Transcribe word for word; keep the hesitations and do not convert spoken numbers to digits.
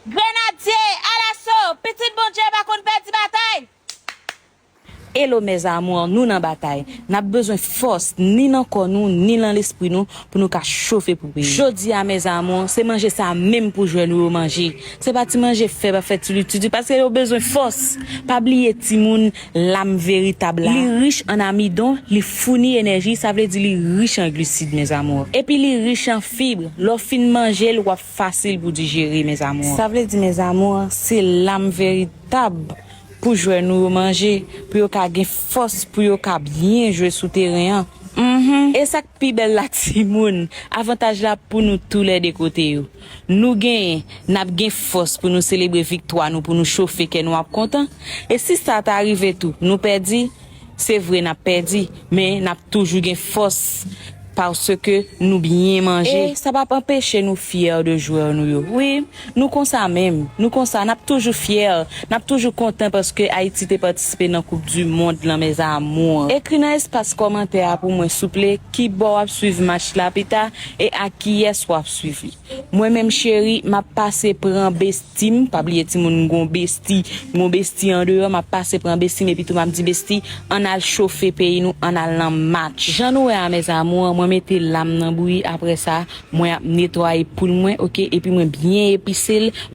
Grenadye, alaso, pitit Bondye pa konn pèdi batay. Hello mes amours, nou nan batay. N ap bezwen fòs ni nan kò nou, ni nan lespri nou pou nou ka chofe pou peyi. Jodi a mes amours, se manje sa menm pou jwè nou yo manje. Se pa ti manje fèb ap fè tulututu paske yo bezwen fòs. Pa bliye timoun, lam veritab la. Li rich an amidon, li founi enèji, sa vle di li rich an glisid mes amours. Epi li rich an fib. Lè w fin manje l, w ap fasil pou dijere mes amours. Sa vle di mes amours, se lam veritab pou jwè nou yo manje, pou yo ka gen fòs, pou yo ka byen jwe sou teren an. Mhm. E sa k pi bèl la timoun, avantaj la pou nou toulède kote yo. Nou genyen, n ap gen fòs pou nou selebre viktwa nou, pou nou chofe kè nou ap kontan. E si sa ta rive tou, nou pèdi, se vre n ap pèdi, men n ap toujou gen fòs paske nou byen manje. E sa p ap anpeche nou fyè de jwè nou yo. Wi, nou konsa menm. Nou konsa, n ap toujou fyè, n ap toujou kontan paske Ayiti te patisipe nan Koup di Mond lan mes amours. Ekri nan espas kòmantè a pou mwen souple, kibò w ap swiv match la pita e ak kiyès w ap swiv li. Mwen menm cheri, m ap pase pran besti m, pa bliye timoun, m gon besti, m gon besti andeyò, m ap pase pran besti m epi tou m ap di besti, ann al chofe peyi nou, ann al nan match. Jan nou wè a mes amours, mwen mete lam nan bouyi, apre sa, mwen ap netwaye poul mwen, oke, epi mwen byen epise l,